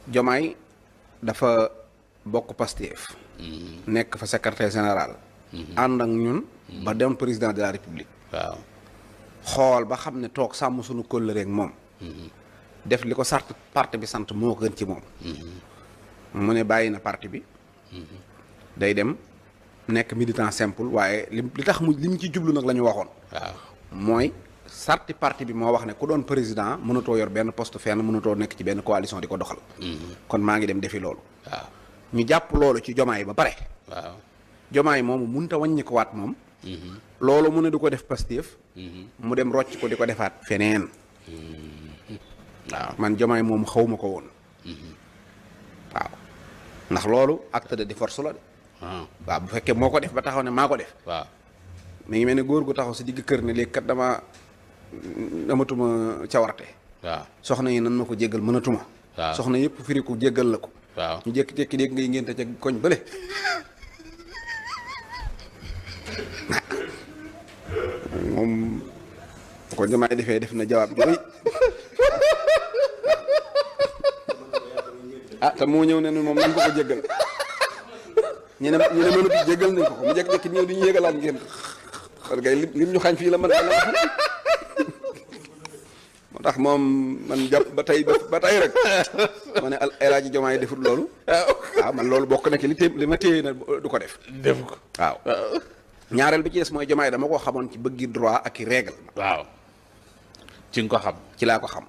Diomaye dafa bokk Pastef. nekk fa secrétaire général. ànd ak ñun. ba dem président de la république. waaw xool ba xam ne toog sàmm suñu kóllëre ak moom. def li ko sart parti bi sant moo gën ci moom. mu ne bàyyi na parti bi. day dem nekk militant simple waaye li tax li mu ci jublu nag la ñu waxoon. waaw mooy sarti parti bi moo wax ne ku doon président mënatoo yor benn poste fenn mënatoo nekk ci benn coalition di ko doxal. kon maa ngi dem defi loolu. waaw ñu jàpp loolu ci Diomaye ba pare. waaw Diomaye moomu mënut a wàññi ko waat moom. loolu mu ne du ko def Pastef. mu dem rocc ko di ko defaat feneen. waaw man Diomaye moom xawma ko woon. waaw ndax loolu acte de force la de. waaw bu fekkee moo ko def ba taxaw ne maa ko def. waaw mi ngi mel ne góor gu taxaw si digg kër ne léegi kat amatuma cawarte. waaw soxna yi nan ma ko jéggal mënatuma. waaw soxna yëpp firi ko jéggal la ko. waaw ñu jékki-jékki dégg ngay ngénte ca koñ bële. moom bu ko Diomaye defee def na jawaab jooy. te moo ñëw ne moom nañ ko jéggal. ñu ne mënut jéggal nañ ko mu jékki-jékki ñëw di ñu yégalaat ngeen parce que lim ñu xañ fii la mën a la moo tax moom man jàpp ba tey rek ma ne El Hadji Diomaye defut loolu. waaw man loolu bokk na ci li ma téye na du ko def. def ko waaw. ñaareel bi ci des mooy Diomaye dama ko xamoon ci bëggi droit ak i règle. waaw ci nga ko xam. ci laa ko xam.